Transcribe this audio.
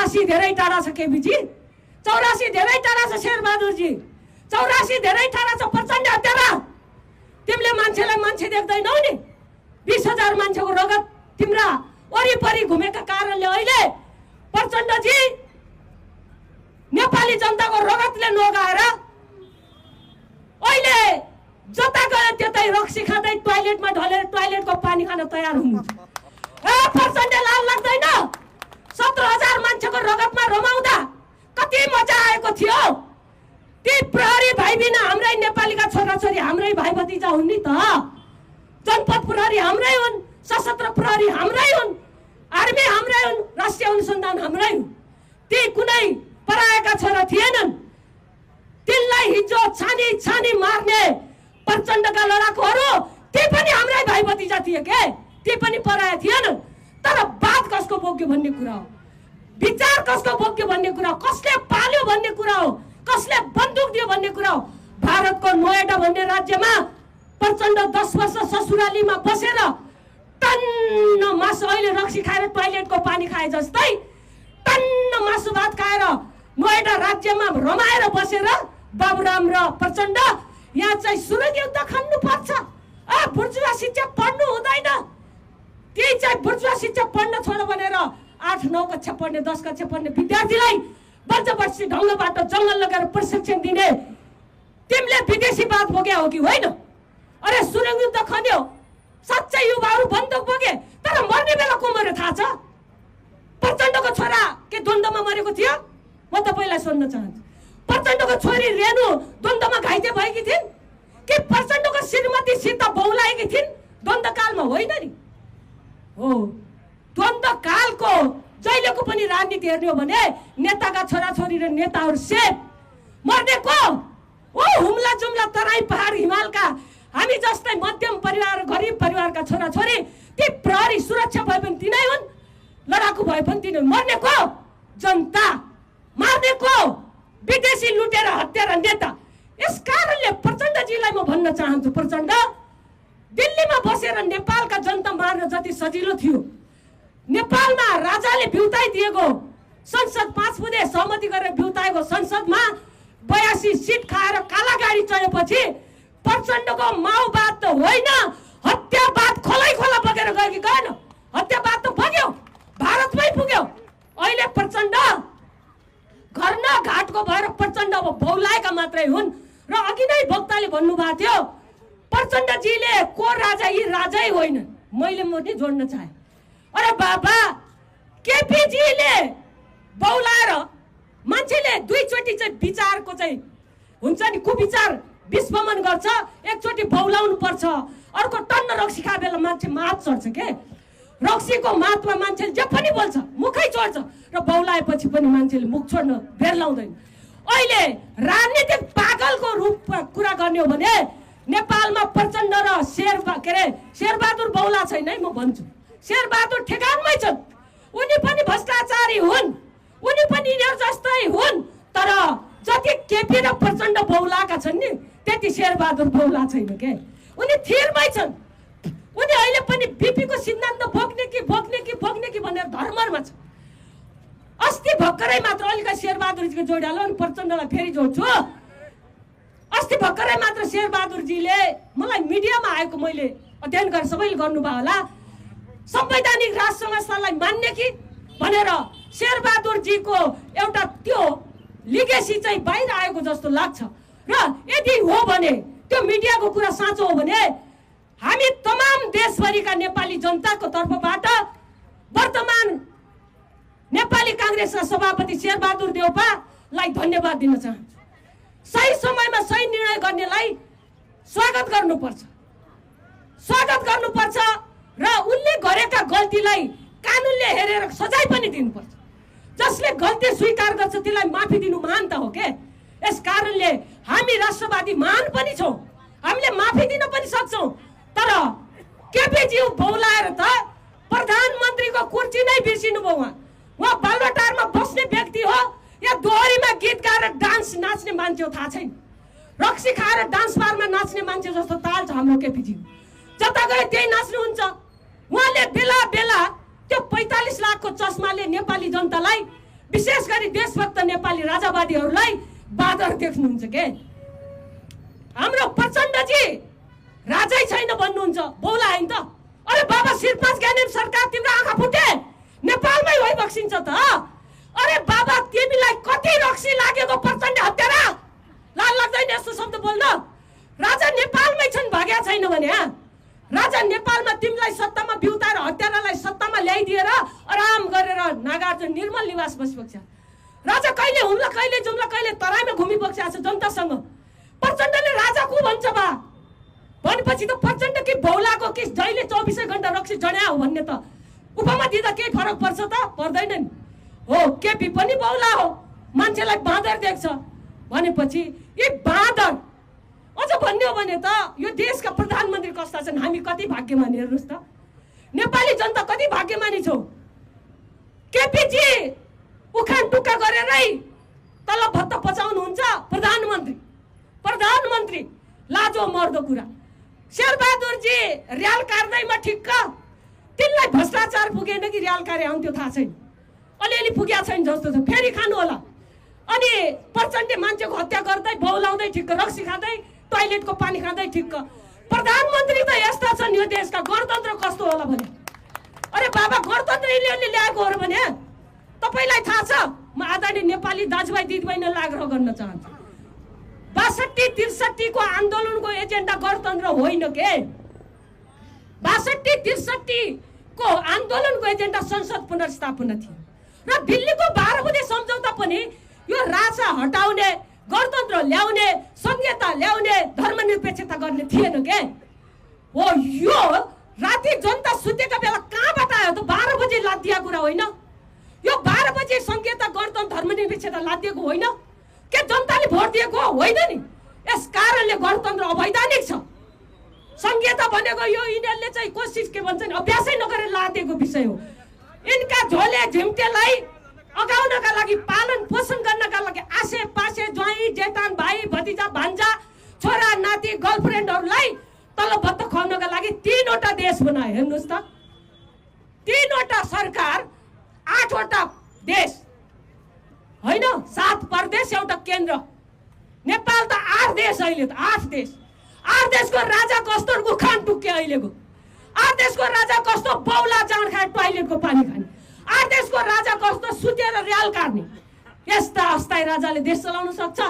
84 धेरै टाढा छ केपीजी, 84 धेरै टाढा छ शेरबहादुरजी, 84 धेरै टाढा छ प्रचण्ड हत्यारा। तिमीले मान्छेलाई मान्छे देख्दैनौ नि। 20,000 मान्छेको रगत तिम्रा वरिपरि घुमेका कारणले अहिले प्रचण्डजी नेपाली जनताको रगतले नगाएर अहिले जता गए त्यतै रक्सी खाँदै टोयलेटमा ढलेर टोयलेटको पानी खान तयार हुनुहुन्छ। प्रचण्ड लाल लाग्दैन? 17,000 मान्छेको रगतमा रमाउँदा कति मजा आएको थियो। ती प्रहरी भाइ बिना हाम्रै नेपालीका छोराछोरी हाम्रै भाइ भतिजा हुन् नि त। जनपद प्रहरी हाम्रै हुन्, सशस्त्र प्रहरी हाम्रै हुन्, आर्मी हाम्रै हुन्, राष्ट्रिय अनुसन्धान हाम्रै हुन्। ती कुनै पराएका छोरा थिएनन्। तिनलाई हिजो छानी छानी मार्ने प्रचण्डका लडाकुहरू ती पनि हाम्रै भाइ भतिजा थिए के? ती पनि पराए थिएनन्। तर बात कसको बोक्यो भन्ने कुरा हो, विचार कसको बोक्यो भन्ने कुरा हो, कसले पाल्यो भन्ने कुरा हो, कसले बन्दुक दियो भन्ने कुरा हो। भारतको नोएडा भन्ने राज्यमा प्रचण्ड 10 वर्ष ससुरालीमा बसेर टन्न मासु, अहिले रक्सी खाएर टोयलेटको पानी खाए जस्तै टन्न मासु भात खाएर नोएडा राज्यमा रमाएर बसेर बाबुराम र प्रचण्ड यहाँ चाहिँ सुरुङ युद्ध खन्नु पर्छ। बुर्जुवा शिक्षा पढ्नु हुँदैन। त्यही चाहिँ बुर्जुवा शिक्षा पढ्न छोड भनेर 8-9 कक्षा पढ्ने, 10 कक्षा पढ्ने विद्यार्थीलाई बर्जबर्सी ढङ्गबाट जङ्गल लगेर प्रशिक्षण दिने तिमीले विदेशीवाद बोक्या हो कि होइन? अरे सुरुङ युद्ध खन्यो, साँच्चै युवाहरू बन्दुक बोके, तर मर्ने बेला को मर्यो थाहा छ? प्रचण्डको छोरा के द्वन्द्वमा मरेको थियो? म तपाईलाई सोध्न चाहन्छु। प्रचण्डको छोरी रेणु द्वन्द्वमा घाइते भएकी थिइन् कि प्रचण्डको श्रीमती सीता बौलाएकी थिइन्? द्वन्द्वकालमा होइन नि। हो, द्वन्द्वकालको जहिलेको पनि राजनीति हेर्ने हो भने नेताका छोराछोरी र नेताहरू सेफ, मर्ने को? ओ हुम्ला जुम्ला तराई पहाड हिमालका हामी जस्तै मध्यम परिवार गरिब परिवारका छोराछोरी, ती प्रहरी सुरक्षा भए पनि तिनै हुन्, लडाकु भए पनि तिनै। मर्ने को? जनता। मार्ने को? विदेशी लुटेर हत्यारा नेता। यस कारणले प्रचण्डजीलाई म भन्न चाहन्छु, प्रचण्ड दिल्लीमा बसेर नेपालका जनता मार्न जति सजिलो थियो, नेपालमा राजाले बिउताइदिएको संसद 5 बुँदे सहमति गरेर बिउताएको संसदमा 82 सिट खाएर काला गाडी चढेपछि प्रचण्डको माओवाद त होइन, हत्यावाद खोलै खोला बगेर गयो कि गएन? हत्यावाद त बग्यो, भारतमै पुग्यो। अहिले प्रचण्ड घर न घाटको भएर प्रचण्ड अब बौलाएका मात्रै हुन्। र अघि नै वक्ताले भन्नुभएको थियो प्रचण्डजीले को राजा, यी राजै होइन। मैले पनि जोड्न चाहे। अरे बाबा, केपीजीले बौलाएर मान्छेले दुईचोटि चाहिँ विचारको चाहिँ हुन्छ नि कुविचार विस्फोमन गर्छ, एकचोटि बौलाउनु पर्छ, अर्को टन्न रक्सी खाए बेला मान्छे मात चढ्छ के? रक्सीको मातमा मान्छेले जे पनि बोल्छ, मुखै छोड्छ, र बौलाएपछि पनि मान्छेले मुख छोड्न बेर लाउँदैन। अहिले राजनीतिक पागलको रूपमा कुरा गर्ने हो भने नेपालमा प्रचण्ड र शेरबहादुर बौला छैन है। म भन्छु शेरबहादुर ठेगानमै छन्, उनी पनि भ्रष्टाचारी हुन्, उनी पनि यिनीहरू जस्तै हुन्। तर जति केपी र प्रचण्ड बौलाका छन् नि त्यति शेरबहादुर बौला छैन के? उनी थिरमै छन्। उनी अहिले पनि बीपीको सिद्धान्त बोक्ने कि भनेर धर्ममा छ। अस्ति भर्खरै मात्र अलिकति शेरबहादुरजीको जोडिहाल्नु अनि प्रचण्डलाई फेरि जोड्छु। अस्ति भर्खरै मात्र शेरबहादुरजीले मलाई मिडियामा आएको मैले अध्ययन गरेर सबैले गर्नुभयो होला, संवैधानिक राज संस्थालाई मान्ने कि भनेर शेरबहादुरजीको एउटा त्यो लिगेसी चाहिँ बाहिर आएको जस्तो लाग्छ। र यदि हो भने त्यो मिडियाको कुरा साँचो हो भने हामी तमाम देशभरिका नेपाली जनताको तर्फबाट वर्तमान नेपाली कांग्रेसका सभापति शेरबहादुर देउपालाई धन्यवाद दिन चाहन्छु। सही समयमा सही निर्णय गर्नेलाई स्वागत गर्नुपर्छ र उनले गरेका गल्तीलाई कानुनले हेरेर सजाय पनि दिनुपर्छ। जसले गल्ती स्वीकार गर्छ त्यसलाई माफी दिनु महानता हो के? यस कारणले हामी राष्ट्रवादी महान पनि छौं, हामीले माफी दिन पनि सक्छौं। तर केपीजी बौलाएर त प्रधानमन्त्रीको कुर्सी नै बिर्सिनु भयो। उहाँ बालुवाटारमा बस्ने व्यक्ति हो या दोहोरीमा गीत गाएर डान्स नाच्ने मान्छे हो थाहा छैन। रक्सी खाएर डान्स बारमा नाच्ने मान्छे जस्तो ताल छ हाम्रो केपीजी। जता गए त्यही नाच्नुहुन्छ। उहाँले बेला बेला त्यो 45 लाखको चस्माले नेपाली जनतालाई विशेष गरी देशभक्त नेपाली राजावादीहरूलाई बादर देख्नुहुन्छ के? हाम्रो प्रचण्डजी राजै छैन भन्नुहुन्छ, बौला हैन त? अरे बाबा शिरपाज ज्ञानेन्द्र सरकार तिम्रो आँखा फुटे, नेपालमै भइबक्सिन्छ त? अरे बाबा तिमीलाई कति रक्सी लागेको प्रचण्ड हत्यारा? लाज लाग्दैन यस्तो शब्द बोल्न? राजा नेपालमै छन्, भाग्या छैन भने? राजा नेपालमा तिमीलाई सत्तामा बिउताएर हत्यारालाई सत्तामा ल्याइदिएर आराम गरेर नागार्जुन निर्मल निवास बसिबक्छ। राजा कहिले हुम्ला कहिले जुम्ला कहिले तराईमा घुमिबक्छ जनतासँग। प्रचण्डले राजा को भन्छ बा? भनेपछि त प्रचण्ड कि बौलाको कि जहिले 24 घण्टा रक्सी जड्या हो भन्ने त उपमा दिँदा केही फरक पर्छ त? पर्दैन नि। हो केपी पनि बौला हो, मान्छेलाई बाँदर देख्छ भनेपछि यी बाँदर अझ भन्ने हो भने त यो देशका प्रधानमन्त्री कस्ता छन्? हामी कति भाग्यमानी हेर्नुहोस् त, नेपाली जनता कति भाग्यमानी छौँ। केपीजी उखान टुक्का गरेरै तलब भत्ता पचाउनुहुन्छ। प्रधानमन्त्री लाजो मर्दो कुरा। शेरबहादुरजी र्याल कार्दैमा ठिक्क, तिनलाई भ्रष्टाचार पुगेन कि र्याल कार्य आउँथ्यो थाहा छैन, अलिअलि पुग्या छैन जस्तो छ, फेरि खानु होला। अनि प्रचण्डले मान्छेको हत्या गर्दै बौलाउँदै ठिक्क, रक्सी खाँदै टोयलेटको पानी खाँदै ठिक्क। प्रधानमन्त्री त यस्ता छन् यो देशका। गणतन्त्र कस्तो होला भने? अरे बाबा गणतन्त्र यिनीहरूले ल्याएको हो भने तपाईँलाई थाहा छ? म आदरणीय नेपाली दाजुभाइ दिदीबहिनीलाई आग्रह गर्न चाहन्छु, 62-63 को आन्दोलनको एजेन्डा गणतन्त्र होइन के? 62-63 को आन्दोलनको एजेन्डा संसद पुनर्स्थापना थियो र दिल्लीको 12 बुँदे सम्झौता पनि यो राजा हटाउने, गणतन्त्र ल्याउने, संहिता ल्याउने, धर्मनिरपेक्षता गर्ने थिएन के? हो यो राति जनता सुतेका बेला कहाँबाट आयो त? 12 बजे लादिया कुरा होइन यो? 12 बजे संहिता, गणतन्त्र, धर्मनिरपेक्षता लादिएको होइन के? जनताले भोट दिएको होइन नि? यस कारणले गणतन्त्र अवैधानिक छ। संहिता भनेको यो यिनीहरूले चाहिँ कोसिस के भन्छन् अभ्यासै नगरेर लादिएको विषय हो। यिनका झोले झिम्टेलाई अगाउनका लागि, पालन पोषण गर्नका लागि आसे पासे ज्वाइँ जेठान भाइ भतिजा भान्जा छोरा नाति गर्लफ्रेन्डहरूलाई तलब भत्ता खुवाउनका लागि 3वटा देश बनाए। हेर्नुहोस् त, 3वटा सरकार, 8वटा देश होइन, 7 प्रदेश, एउटा केन्द्र। नेपाल त 8 देश अहिले त 8 देश। 8 देशको राजा कस्तो उखान टुक्के अहिलेको? 8 देशको राजा कस्तो बौला जाँड खाए टोयलेटको पानी खाने? 8 देशको राजा कस्तो सुतेर र्याल काट्ने? यस्ता अस्थायी राजाले देश चलाउन सक्छ?